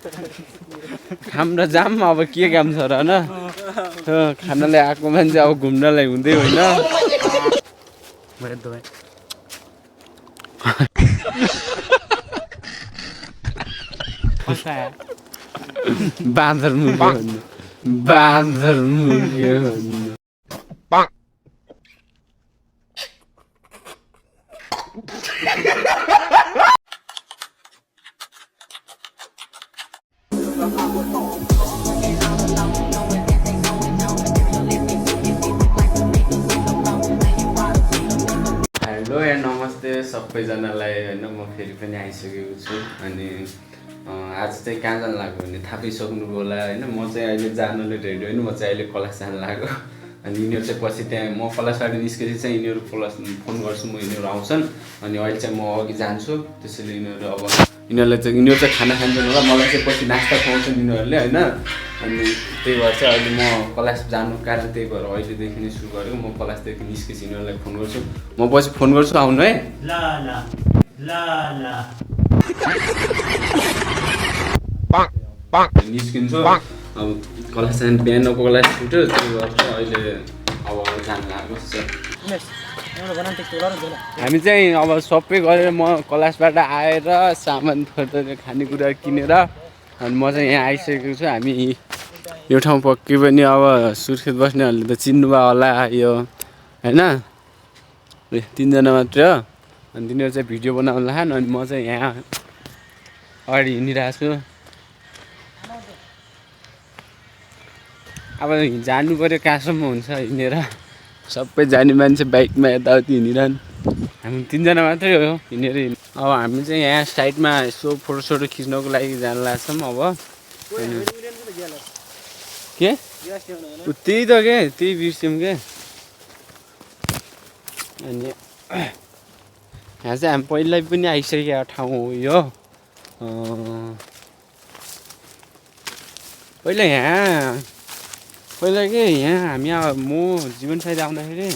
काम र जाम अब के काम छ र हैन खानालाई आएको मान्छे अब घुम्नलाई हुँदै होइन बाँदर मुर्गे भन्नु बाँदर मुर्गे भन्नु हेलो एन्ड नमस्ते सबैजनालाई होइन म फेरि पनि आइसकेको छु अनि आज चाहिँ कहाँ जानु लाग्यो भने थाहा पाइसक्नुभयो होला होइन म चाहिँ अहिले जानुले रेडी होइन म चाहिँ अहिले कलास जानु लाग्यो अनि यिनीहरू चाहिँ पछि त्यहाँ म कलासबाट निस्केपछि चाहिँ यिनीहरू फोन गर्छु म यिनीहरू आउँछन् अनि अहिले चाहिँ म अघि जान्छु त्यसैले यिनीहरूलाई चाहिँ यिनीहरू चाहिँ खाना खान्छन् होला मलाई चाहिँ पछि नास्ता खुवाउँछन् यिनीहरूले होइन अनि त्यही भएर चाहिँ अहिले म कलास जानु कारण त्यही भएर अहिलेदेखि नै सुरु गरेको म कलासदेखि निस्केपछि यिनीहरूलाई फोन गर्छु म पछि फोन गर्छु आउनु है निस्किन्छु अब कलास जानु बिहानको कलास छुट्यो त्यही भएर चाहिँ अहिले अब जानु लाग्यो हामी चाहिँ अब सबै गरेर म कलासबाट आएर सामान खानेकुरा किनेर अनि म चाहिँ यहाँ आइसकेको छु हामी यो ठाउँ पक्कै पनि अब सुर्खेत बस्नेहरूले त चिन्नुभयो होला यो होइन तिनजना मात्रै हो अनि तिनीहरू चाहिँ भिडियो बनाउनु लाग्यो अनि म चाहिँ यहाँ अगाडि हिँडिरहेको छु अब जानु पऱ्यो कहाँसम्म हुन्छ हिँडेर सबै जाने मान्छे बाइकमा यताउति हिँडिरहन् हामी तिनजना मात्रै हो हिँडेर अब हामी चाहिँ यहाँ साइडमा यसो फोटोसोटो खिच्नको लागि जानु लाग्छौँ अब के त्यही त के त्यही बिर्स्यौँ के अनि यहाँ चाहिँ हामी पहिल्यै पनि आइसकेको ठाउँ हो यो पहिला के यहाँ हामी म जीवन साथी आउँदाखेरि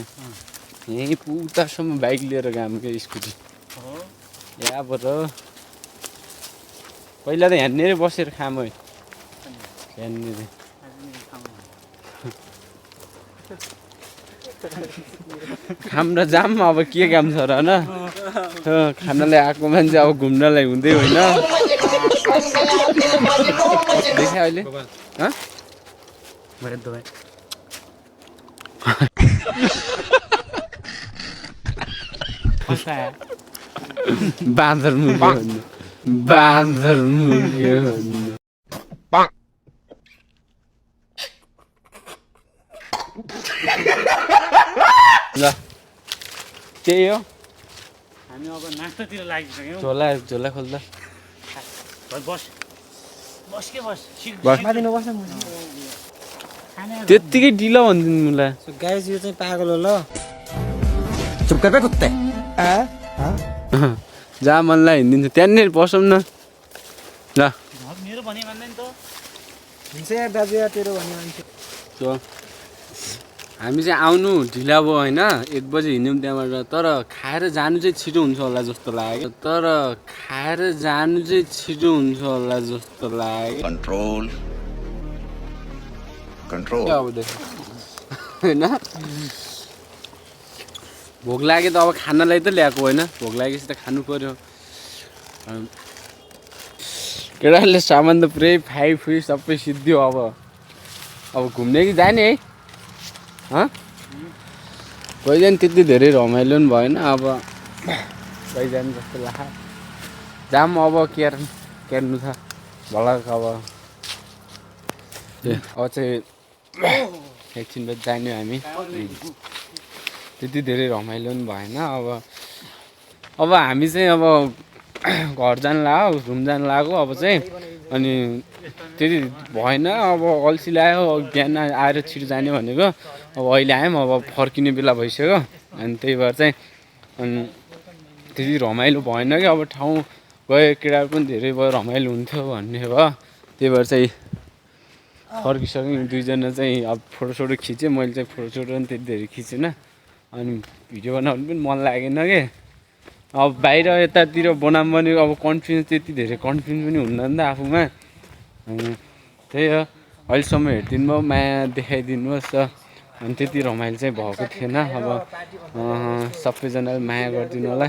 यहीँ उतासम्म बाइक लिएर गएको क्या स्कुटी यहाँबाट पहिला त यहाँनिर बसेर खाम है यहाँनिर काम र जाम अब के काम छ र हैन खानालाई आएको मान्छे अब घुम्नलाई हुँदै होइन देखा अहिले बाँदर मुर्गे भन्नु बाँदर मुर्गे भन्नु ल त्यही हो हामी अब नास्तातिर लागिसक्यौँ झोला खोल्दा त्यत्तिकै ढिलो भनिदिनु मुला गाइस यो चाहिँ पागल हो ल चुप कर बे कुत्ते जहाँ मनलाई हिँडिदिन्छ त्यहाँनिर बसौँ न ल मेरो भने भन्दैन त हुन्छ यार दाजु यार तेरो भन्ने मान्छे हामी चाहिँ आउनु ढिला भयो होइन 1 बजे हिँड्यौँ त्यहाँबाट तर खाएर जानु चाहिँ छिटो हुन्छ होला जस्तो लाग्यो कंट्रोल होइन भोक लाग्यो त अब खानालाई त ल्याएको होइन भोक लागेपछि त खानु पर्यो केटाहरूले सामान त पुरै फुइ सबै सिद्धियो अब घुम्ने कि जाने है गइजान त्यति धेरै रमाइलो पनि भएन अब गइजानु जस्तो लाग्यो जाम अब केर्नु छ भलक अब चाहिँ एकछिन बाद जाने हामी त्यति धेरै रमाइलो पनि भएन अब हामी चाहिँ अब घर जानु लाग्यो घुम जानु लाग्यो अब चाहिँ अनि त्यति भएन अब अल्छी लाग्यो बिहान आएर छिटो जाने भनेको अब अहिले आयौँ अब फर्किने बेला भइसक्यो अनि त्यही भएर चाहिँ अनि त्यति रमाइलो भएन कि अब ठाउँ गयो केटाहरू पनि धेरै भयो रमाइलो हुन्थ्यो भन्ने भयो त्यही भएर चाहिँ फर्किसक्यौँ दुईजना चाहिँ अब फोटोसोटो खिचेँ मैले चाहिँ फोटोसोटो पनि त्यति धेरै खिचेन अनि भिडियो बनाउनु पनि मन लागेन के अब बाहिर यतातिर बनाऊँ भने अब कन्फिडेन्स त्यति धेरै कन्फिडेन्स पनि हुन्न नि त आफूमा त्यही हो अहिलेसम्म हेरिदिनु भयो माया देखाइदिनुहोस् र अनि त्यति रमाइलो चाहिँ भएको थिएन अब सबैजनाले माया गरिदिनु होला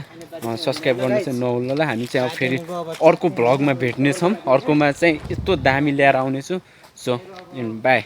सब्सक्राइब गर्नु चाहिँ नभुल्नु होला हामी चाहिँ अब फेरि अर्को भ्लगमा भेट्नेछौँ अर्कोमा चाहिँ यस्तो दामी ल्याएर आउनेछु सो बाई